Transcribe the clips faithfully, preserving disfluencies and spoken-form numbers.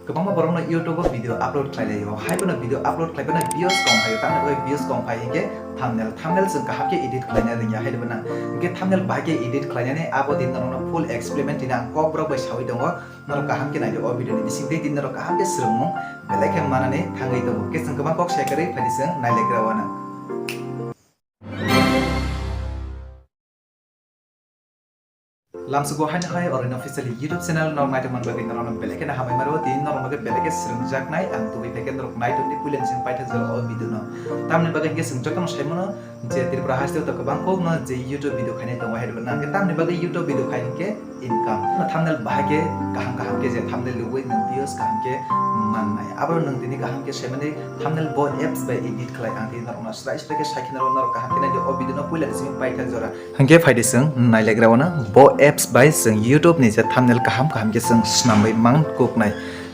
Kwbangma borokno YouTube o video upload khlai laio, hai bono video upload khlai bono views kom phaio, tamni bagwi views kom phai hinkhe thumbnail, thumbnail chwng kaham khe edit khlaina rwngya, hai bono hinkhe thumbnail bahai khe edit khlainani abo din norokno full experiment tini ang kok borok bai sawi tongo, norok kaham khe naidi o video ni bising tei din norok kaham khe swrwngmung belai khe manani thangwi tongo, khe chwng kwbang kok sai kwrwi phaidi chwng nailegra wana. Lamsugo haino hai Oren Official YouTube channel norok naitokmani bagwi norokno belai kheno hambai maro, tini norok bagwi belai khe swrwngjaknai ang tubui phaikhe norok naitokni puilani simi paithak jora o video no. Tamni bagwi hinkhe chwng jotono saimano je Tripura haste o to kwbang kokno je YouTube video khainai tongo hai rwgwno, hinkhe tamni bagwi YouTube video khai hinkhe income. Thumbnail bahai khe kaham kaham khe je thumbnail rwui nwng views kaham khe mannai. Abo nwng tini kaham khe saimani thumbnail bo apps bai edit khlai ang tini norokno srai srai khe sai khe norok norok kaham khe naidi o video no puilani simi paithak jora. Hinkhe phaidi chwng nailegra wana bo apps bai chwng YouTube ni je thumbnail kaham kaham khe chwng swnamwi man kuknai.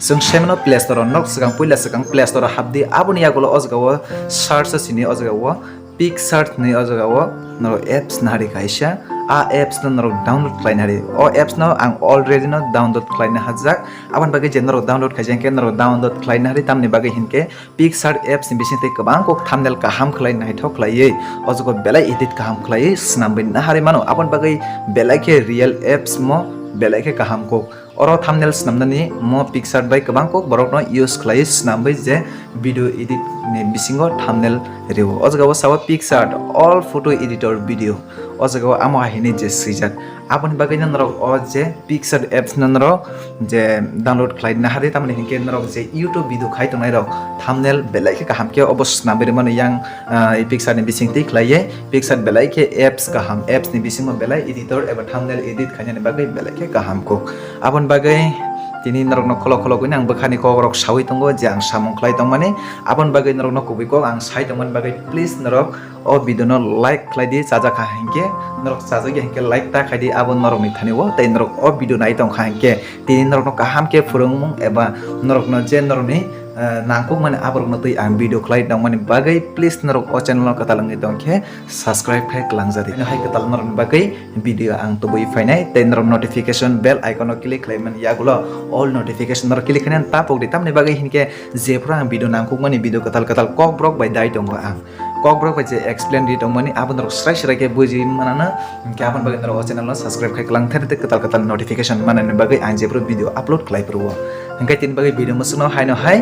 Chwng saimano Play Store o nok swkang puila swkang Play Store o hapdi, aboni yagulo o jaga o search o sini o jaga o PicsArt hinwi o jaga o norok apps nahari kaisa. A apps no norok download khlai nahari. O apps no ang already no download khlai nahajak. Aboni bagwi je norok download khaijak hinkhe norok download khlai nahari, tamni bagwi hinkhe PicsArt apps ni bising tei kwbang kok thumbnail kaham khlai naithok khlaiwi o jaga belai edit kaham khlaiwi swnamwi naharwi mano. Aboni bagwi belai khe real apps mo belai khe kaham kok. Oro thumbnail swnamnani mo PicsArt bai kwbang kok borokno use khlaiwi swnamwi je video edit ni bisingo thumbnail rwo. O jaga o sao PicsArt all photo editor video. O jaga o amo hai hinwi je swijak. Aboni bagwi no norok o je PicsArt apps no norok je download khlai naharwi, tamoni hinkhe norok je YouTube video khai tongnai rok thumbnail belai khe kaham khe obo swnamwi rwmani yang, ah, PicsArt ni bising twi khlaiwi PicsArt belai khe apps kaham, apps ni bisingo belai editor eba thumbnail edit khainani bagwi belai khe kaham kok. Aboni bagwi tini norokno kholo kholo gwi ang bwkhani kok rok sawi tongo je ang samung khlai tongmani, aboni bagwi norokno kubui kok ang sai tongmani bagwi please norok o video no like khlai di, chajak kha hinkhe norok chajak ya hinkhe like ta khai di abo norok ni thani o, tei norok o video nai tong kha hinkhe tini norok no kaham khe phwrwngmung eba norok no je norok ni, eh, nangkuk mani aborok no twi ang video khlai tong mani bagwi please norok o channel no kwtal wngwi tong khe subscribe khai kwlangjadi. Hai kwtal norok ni bagwi video ang tubui phainai tei norok notification bell icon o click khlai mani yagulo all notification norok click khainani tapok di, tamni bagwi hinkhe jephru ang video nangkukmani video kwtal kwtal kokborok bai dai tongo ang. Kokborok bai je explain ri tongmani abo norok srai srai khe buji manana, hinkhe aboni bagwi norok o channel no subscribe khai kwlang thari tei kwtal kwtal notification manani bagwi ang jephru video upload khlai phuru o. Hinkhe tini bagwi video mwswkno haino hai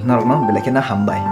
norokno belai kheno hambai.